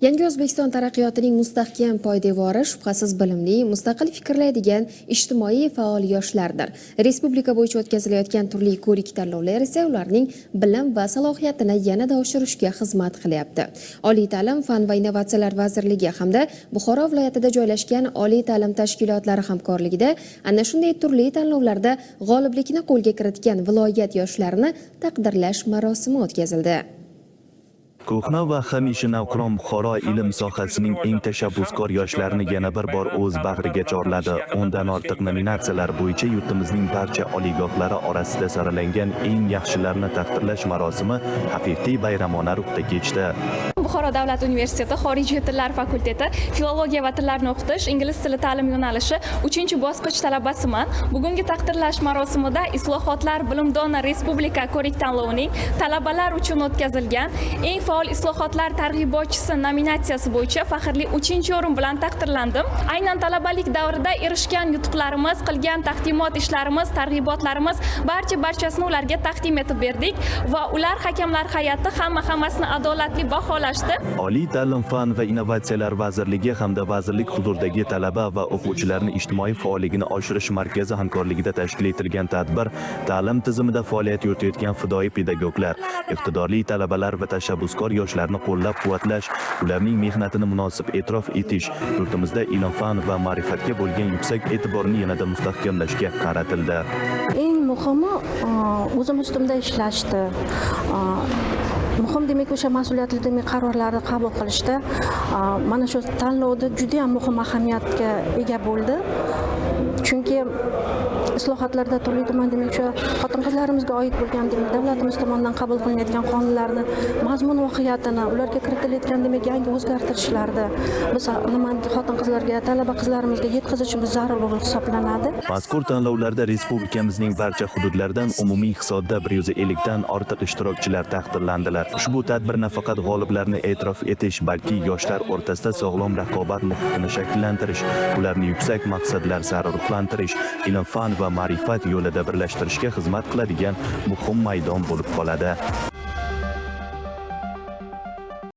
Yangi O'zbekiston taraqqiyotining mustahkam poydevori shubhasiz bilimli, mustaqil fikrlaydigan ijtimoiy faol yoshlardir. Respublika bo'yicha o'tkazilayotgan turli ko'rik tanlovlar esa ularning bilim va salohiyatini yanada oshirishga xizmat qilyapti. Oliy ta'lim, fan va innovatsiyalar vazirligi hamda Buxoro viloyatida joylashgan oliy ta'lim tashkilotlari hamkorligida ana shunday turli tanlovlarda g'oliblikni qo'lga kiritgan viloyat yoshlarini taqdirlash marosimi o'tkazildi. Ko'hna va hamisha navqiron Buxoro ilm sohasining eng tashabbuskor yoshlarini yana bir bor o'z bag'riga chorladi. 10 dan ortiq nominatsiyalar bo'yicha yurtimizning barcha oliygohlari orasida saralangan eng yaxshilarni taqdirlash marosimi haqiqiy bayramona ruhda kechdi. Buxoro davlat universiteti xorijiy tillar fakulteti filologiya va tillarni o'qitish, ingliz tili ta'lim yo'nalishi uchinchi bosqich talabasiman. Bugungi taqdirlash marosimida "Islohotlar bilimdoni" respublika ko'rik tanlovining talabalar uchun o'tkazilgan "Eng faol islohotlar targ'ibotchisi" nominatsiyasi bo'yicha faxrli uchinchi o'rin bilan taqdirlandim. Aynan talabalik davrida erishgan yutuqlarimiz, qilgan taqdimot ishlarimiz, targ'ibotlarimiz, barcha barchasini ularga taqdim etib berdik va ular, hakamlar hay'ati hamma hammasini adolatli baholashdi. Oliy ta'lim, fan va innovatsiyalar vazirligi hamda vazirlik huzuridagi talaba va o'quvchilarni ijtimoiy faolligini oshirish markazi hamkorligida tashkil etilgan tadbir ta'lim tizimida faoliyat yuritayotgan fidoyi pedagoglar, iqtidorli talabalar va tashabbuskor yoshlarni qo'llab-quvvatlash, ularning mehnatini munosib e'tirof etish, yurtimizda ilm-fan va ma'rifatga bo'lgan yuksak e'tiborni yanada mustahkamlashga qaratildi. Eng muhimi, o'zim ustimda ishlashdi. Muhim, demak, o'sha mas'uliyatli, demak, qarorlarni qabul qilishda mana shu tanlovda juda yam muhim ahamiyatga ega bo'ldi, chunki islohotlarda turli tuman, demak, o'sha xotin qizlarimizga oid bo'lgan, demak, davlatimiz tomonidan qabul qilinayotgan qonunlarni mazmun mohiyatini, ularga kiritilayotgan, demak, yangi o'zgartirishlarni biz nima xotin qizlarga, talaba qizlarimizga yetkazishimiz zarur bo'lib hisoblanadi. Mazkur tanlovlarda respublikamizning barcha hududlaridan umumiy hisobda 150 dan ortiq ishtirokchilar taqdirlandilar. Ushbu tadbir nafaqat g'oliblarni e'tirof etish, balki yoshlar o'rtasida sog'lom raqobat muhitini shakllantirish, ularni yuksak maqsadlar sari ruhlantirish, ilm-fan va ma'rifat yo'lida birlashtirishga xizmat qiladigan muhim maydon bo'lib qoladi.